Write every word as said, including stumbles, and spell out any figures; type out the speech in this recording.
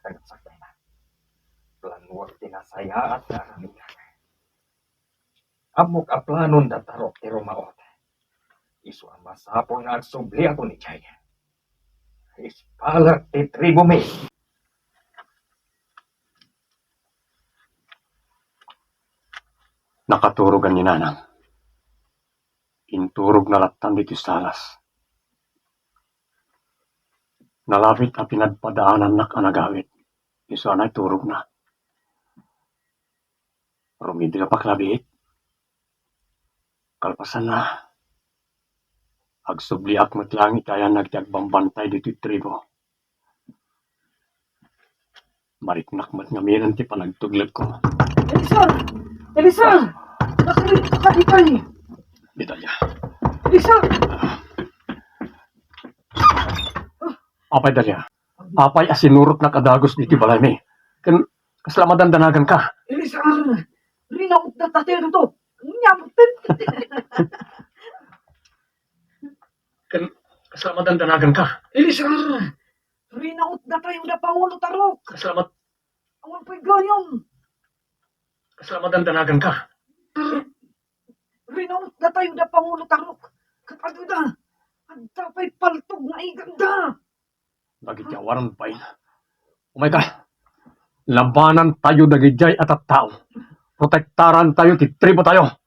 Kanagsakbayna, planuak ti nasayaat nga aramiden. Ammok a planon da Tarok ti rumaot. Isu a masapul nga agsubliakon idiay. Ispalak ti tribu mi. Nakaturogan ni Nanang. Inturogna lattan ditoy salas. Nalapit a pinagpadaanannak a nagawid. Isu a naiturogna. Rumidek a paklabit. Kalpasanna, agsubliak met laeng iti ayanna dagiti agbambantay ditoy tribu. Mariknak met ngamin ti panagtuglekko. Elisar! Elisar! Nakarigat ka ditoy! Di Dalia. Elisar! Apay Dalia, apay a sinurotnak a dagus ditoy balaymi? Ken kasla madandanaganka? Elisar! Rinautda tayo dito! Nyamten! Ken kasla madandanaganka? Elisar! Rinautda tayo da Pangulo Tarok! Kasla mad- Awan pay gayam! Kasla madandanaganka? Rinautda tayo da Pangulo Tarok. Ket adda, adda pay paltog nga iganda. Dagiti awanan pay. Umayka. Labanan tayo dagidiay a tattao. Protektaran tayo ti tribu tayo.